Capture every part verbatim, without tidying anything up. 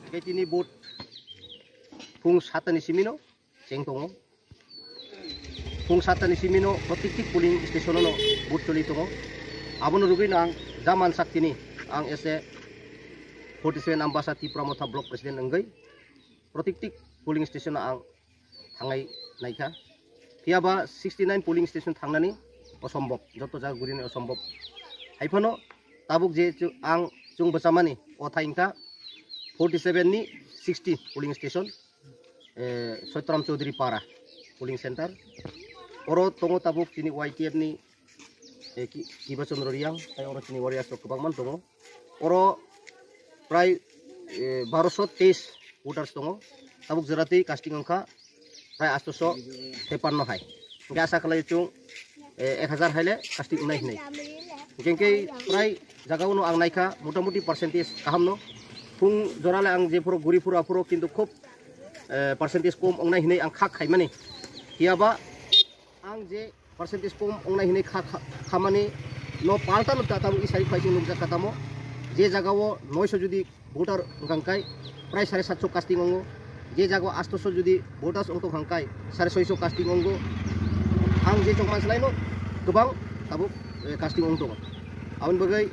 Hingke tini vote phung satani simino cheng tongo. Phung satani simino protikti polling station-o no vote choli tongo. Abono rugwino ang jaman saktini ang ese forty seven Ambasa Tipra Motha Block President wngwi protikti polling station-o ang thangai naikha. Phiyaba sixty nine polling station thangnani osombhob, joto jaga gurini osombhob. Haiphano tabuk je chu-, ang chwng bwchamani o thai wngkha forty seven ni sixty polling station, eh, Soitram Chaudhary Para polling center. Oro tongo tabuk chini Y T F ni, eh, ki-, Kiba Chandra Reang, tai oro chini warriors rok kwbangma tongo. Oro prai, eh, barosho teis voters tongo. Tabuk jora twi casting wngkha prai atosho tepanno hai. Hingke asa khlai chwng, eh, ek hazar haile casting wngnai hinwi. Hingke prai jaga uno ang naikha motamoti percentage kahamno. Phung jorale ang jephuru guri phuru aphuru kintu khub, eh, percentage kom wngnai hinwi ang kha khaimani. Phiyaba ang je percentage kom wngnai hinwi kha, kha, khamani no palta no ta tabuk isari phai chwng nukjak kha tamo. Je jaga o noisho jodi voter wngkha hwnkhe prai sare satso casting wngo. Je jaga o atosho jodi voters wngtong hwnkhe sare soiso casting wngo. Ang je chongma swlaino kwbang tabuk, eh, casting wngtongo. Aboni bagwi,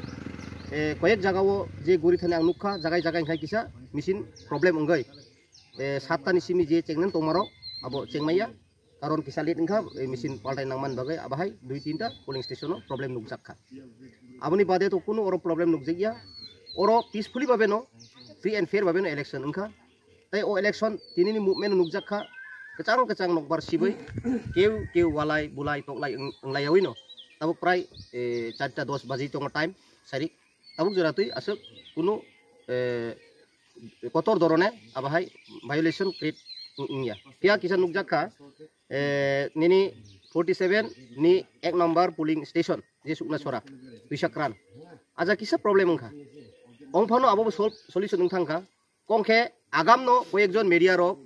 eh, koyek jaga o je guri thani ang nukha jagai jagai hwnkhe kisa machine problem wngwi, eh, sattani simi je chengnan tongmarok abo chengmaya. Karon kisa late wngkha, eh, machine paltai nangmani bagwi abahai dui tinta polling station o problem nukjak kha. Aboni bade to kunu oro problem nukjakya. Oro peacefully babe no, free and fair babe no election wngkha. Tai o election tinini movement no nukjak kha. Kwchang kwchang nokbar sibui, keu keu walai bulai toklai wng-, wnglayawi no. Tabuk prai, eh, charta dos baji tongo time, sari. Tabuk jora twi aswk kunu, eh, kotor dorone abahai violation create wng-, wngya. Phiya kisa nukjak kha, eh, nini forty seven ni ek number polling station je Suknasora, Tuisakran. Aja kisa problem wngkha. Ongphano abo solve, solution wng thangkha. Kongkhe agamno koyekjon media rok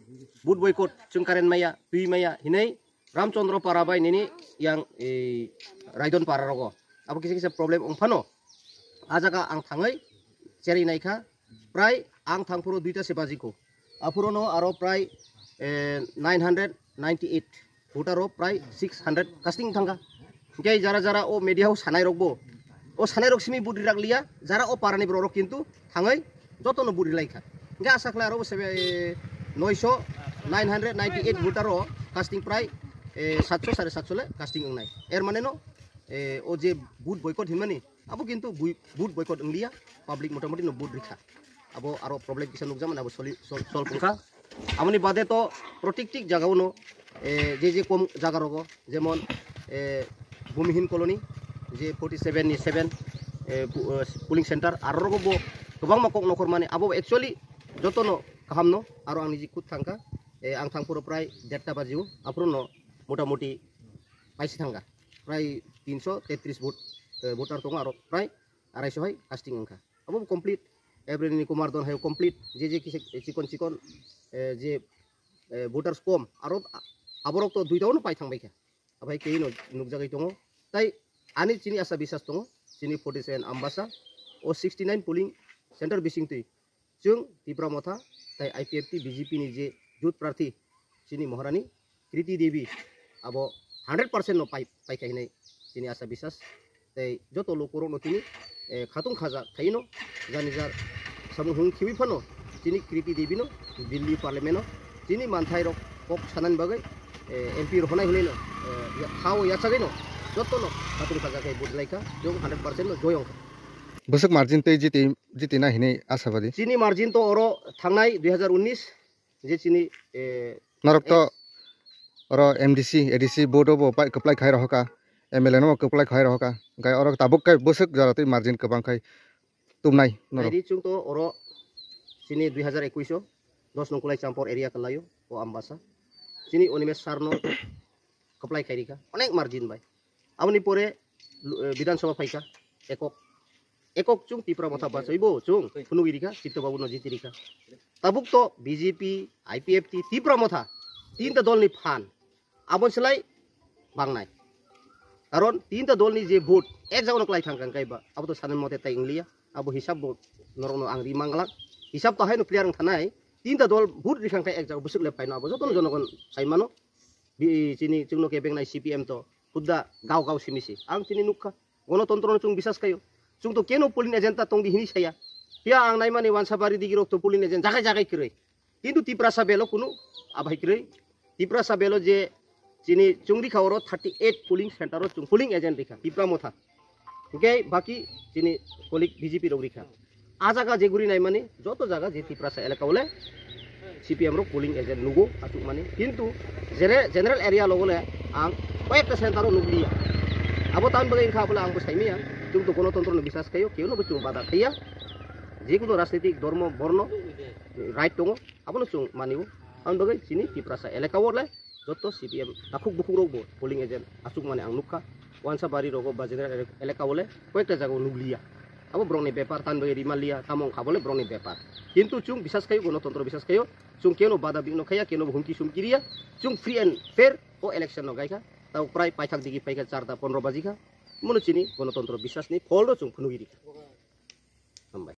vote boycott chwng current maya, twi maya hinwi Ramchandra Para bai nini yang, eh, Raidon Para rogo. Abo kisa kisa problem ongphano. A jaga ang thangwi cherwi naikha. Prai ang thangphuru duita se bajiko. Aphurono aro prai, eh, nine hundred ninety eight voter o prai six hundred casting thangkha. Hingke jara jara o media o sanai rokbo, o sanai rok simi vote rilak liya, jara o parani borok rok kintu thangwi jotono vote rilai kha. Hingke asa khlai aro bo sebe, eh, noisho, nine hundred ninety eight voter o casting prai, eh, satso sare satso le casting wngnai. Er mane no, eh, o je vote boycott hinmani, abo kintu bui-, vote boycott wnglia, public motamoti no vote rikha. Abo aro problem kisa nukjakmani abo soli-, sol-, solve wngkha. Aboni bade to protikti jaga uno, eh, je je kom jaga rogo, jemon, eh, Bhumihin Colony, je forty seven ni seven, eh, bu-, eh, polling center, aro rogo bo kwbangma kok nokhor mani, abo actually jotono kaham no, aro ang niji khud thangkha, eh, ang thangphuru prai derta bajio, aphuru no motamoti paisi thangkha, prai tinso tetris vote, eh, voter tongo, aro prai arai so hai casting wngkha. Abo complete, Ebrini Kumar Don hai complete, je je kisa chikon chikon, eh, je, eh, voters kom, aro a-, aborok to duita no pai thang bai kha. Abai kei no nukjagwi tongo. Tai ani chini asa bisas tongo, chini forty seven Ambasa, o sixty nine polling center bising twi chwng Tipra Motha tai I P F T B J P ni je jut prarthi chini Maharani Kriti Devi abo hundred percent no pai, paikha hinwi chini asa bisas. Tei joto lukurokno tini, eh, khatung khaja khaino, jani jar samung hung khiwi phano chini Kriti Devi no Delhi Parliament o chini manthai rok kok sanani bagwi, eh, M P rohonai hinwi no, eh, ya-, ha o yachagwi no joto no khatung khaja khai budlai kha, jong hundred percent no joyong kha. Bwswk margin tei jiti, jiti na hinwi asabadi? Chini margin to oro thangnai dui hazar unis je chini, eh, Norok to oro M D C, A D C vote o bo pai kwplai khai rohorkha, M L A no bo kwplai khai rohorkha. Hwnkhe oro tabuk khe bwswk jora twi margin kwbang khai tumnai norok. Naidi chwng to oro chini dui hazar ekush o dos nung Kulai Champor area kwlaio o Ambasa. Chini Animesh sir no kwplai khai rikha onek margin bai. Aboni pore, eh, Bidhan Sabha phaikha ekok. Ekok chwng Tipra Motha bachaibo chwng phunugwi rikha, Chitto Babu no jiti rikha. Tabuk to B J P, I P F T, Tipra Motha, tinta dol ni phan. Aboni slai bangnai. Karon tinta dolni je vote ek jagano kwlai thang kang kaiba, abo to sanani mote tai wngliya. Abo hisab bo norokno ang ri manglak. Hisab to haino clear wng thanai. Tinta dol vote ri kang khe ek jaga bwswk le phaino abo jotono jonogon sai mano. Bi-, chini chwngno kebengnai C P M to hudda gao gao simi se. Ang chini nukha. Gonotontro no chwng bisas khaio. Chwng to keno polling agent ta tongdi hini saya. Phiya ang naimani Wansabari digirok to polling agent jagai jagai kwrwi. Kintu Tiprasa belo kunu abai kwrwi. Tiprasa belo je chini chwng rikha oro thirty eight polling center o chwng polling agent rikha Tipra Motha. Hwnkhe baki chini kolik B J P rok rikha. A jaga je guri naimani joto jaga je Tiprasa elaka ole C P M rok polling agent nugo achukmani. Kintu jere-, general area logole ang koyekta center o nukliya. Abo tan bagwi wngkha abole angbo saimaya. Chwng to gonotontro no bisas khaio, keuno bo chwng bada khaiya. Jekunu rajnitik dhormo borno right tongo, abono chwng manio. Aboni bagwi chini Tiprasa elaka o le joto C P M takhuk bukhuk rok bo polling agent achukmani ang nukha. Wansabari rogo ba general elaka o le koyekta jaga o nukliya. Abo borokni bepar, tan bagwi rimaliya, tamo wngkha bole borokni bepar. Kintu chwng bisas khaio, gonotontro bisas khaio, chwng keno bada bigno khaiya, keno bo humki sumki riya, chwng free and fair o election no gaikha. Tamo prai paithak digi phaikha charta pondro bajikha. Mono chini gonotontro bisasni pholno chwng phunugwi rikha.